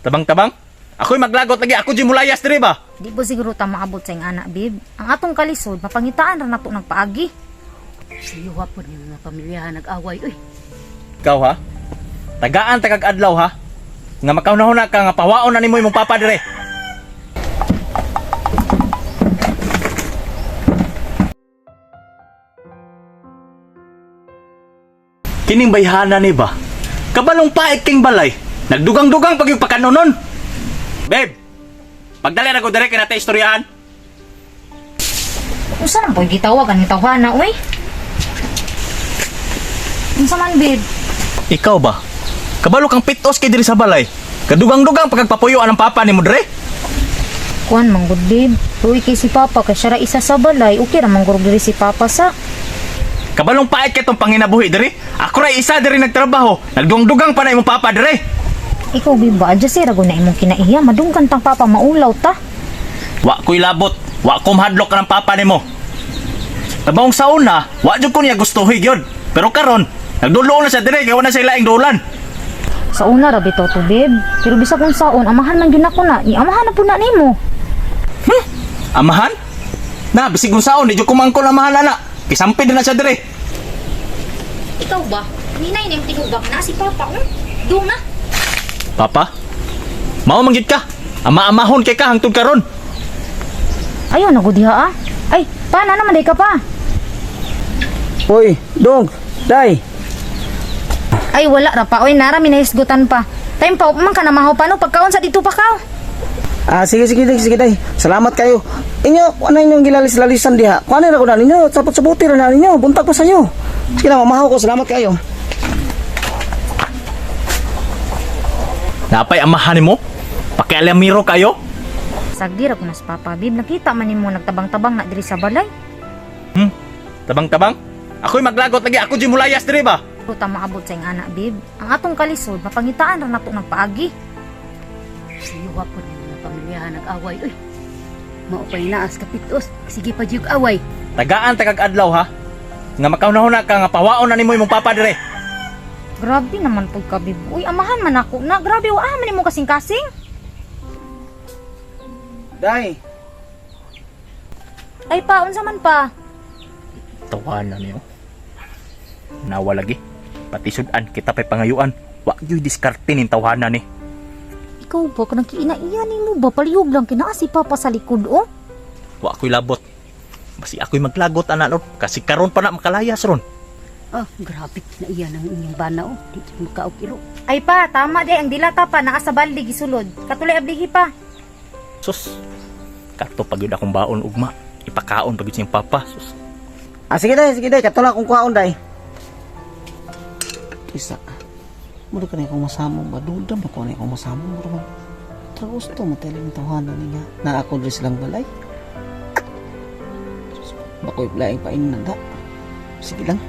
Tabang-tabang? Ako'y maglagot lagi, ako di mulayas diri ba? Di ba siguro ta maabot sa ing ana, babe? Ang atong kalisod, mapangitaan ra nato ng paagi. Sayuha po ni mga pamilya nag-away uy. Ikaw ha? Tagaan tagag adlaw ha? Nga makaunahuna ka nga pawaon na nimo imong papa dire. Kining bayhana ni ba? Kabalong paik king balay. Nagdugang-dugang pag yung pakanunon. Babe, pagdali na ko dire kay nata istoryahan. Unsa man po'y gitawag ang tawhana, uy? Unsa man, babe? Ikaw ba? Kabalo kang pitos kay diri sa balay. Kadugang-dugang pagkagpapuyoan ang papa nimo dire. Kuan man gud, babe. Luoy kay si Papa kay siya ra isa sa balay. Okay ra man gud diri si Papa sa. Kabalong paet kay tong panginabuhi diri. Ako ra isa diri nagtrabaho. Nagdugang-dugang pa na imong papa diri. Ikaw, babe, ba? Adya ra gud na imong kinaiya. Madunggan tang Papa maulaw ta. Wa ko'y labot. Wa ko mahadlok ka ng papa nimo. Tabang sa una, wa jud ko niya gustuhi gyud. Pero karon, nagduloon na siya diri kay wa na siya laing dulan. Sa una ra bitaw to, babe. Pero bisag unsaon, amahan man gyud nako na. Iamahan na pud na nimo. Amahan? Na bisig unsaon di jud ko mangkon amahan ana. Kisampi din na siya diri. Ikaw ba? Ninay na yung tinubak na si Papa, Dung na. Papa? Mao man gyud ka. Ama-amahon kay ka hangtod karon. Ayaw na gud diha ah. Ay, pa na naman day ka pa. Uy, dong, day. Ay wala ra pa oy, nara minahisgutan pa. Time pa man ka na mahaw pa no pagkaon sa dito pa ka. Ah, sige, sige, day, sige, day. Salamat kayo. Inyo, ano inyong gilalis-lalisan diha? Kuha na ko na ninyo, sapot-sabuti ra na ninyo, buntag pa sa inyo. Sige na, mamahaw ko, salamat kayo. Napay amahan nimo? Pakialamiro kayo? Sagdi ra ko na sa Papa, babe. Nakita man nimo nagtabang-tabang na diri sa balay. Tabang-tabang? Ako'y maglagot lagi, ako di mulayas diri ba? Pero ta maabot sa ing ana, babe. Ang atong kalisod, mapangitaan ra nato ng paagi. Sayuha po ni mga pamilya nag-away uy. Mao pa'y naas kapitos. Sige pa jug away. Tagaan tagag adlaw ha. Nga makaunahuna ka nga pawaon na nimo imong papa dire. Grabe naman pud ka, babe. Uy, amahan man ako na. Grabe wa man nimo kasing-kasing. Day, Ay pa, unsa man pa? Tawanan niyo. Nawa lagi. Pati sudan kita pa'y pangayuan. Wa gyud diskarte ning tawhana ni. Ikaw ba kanang kiinaiya nimo ba palihog lang kinaa si Papa sa likod oh? Wa ako'y labot. Basi ako'y maglagot ana ron. Kasi karon pa na makalayas ron. Oh, grabe na iya ng inyong bana oh. Di jud makaukiro. Ay pa, tama di ang dilata pa naa sa balde gisulod. Katulay ablihi pa. Sus. Kato pag yun akong baon ugma. Ipakaon pag yun siyang papa. Sus. Ah, sige day, sige day, katulak kong kuhaon day. Isa. Mura ka na akong masamo ba? Duda ba ko na akong masamo? Mura ba? Tragusto mo tayo yung tawanan niya. Na ako diri silang balay. Sus, bakoy laing paing nanda. Sige lang.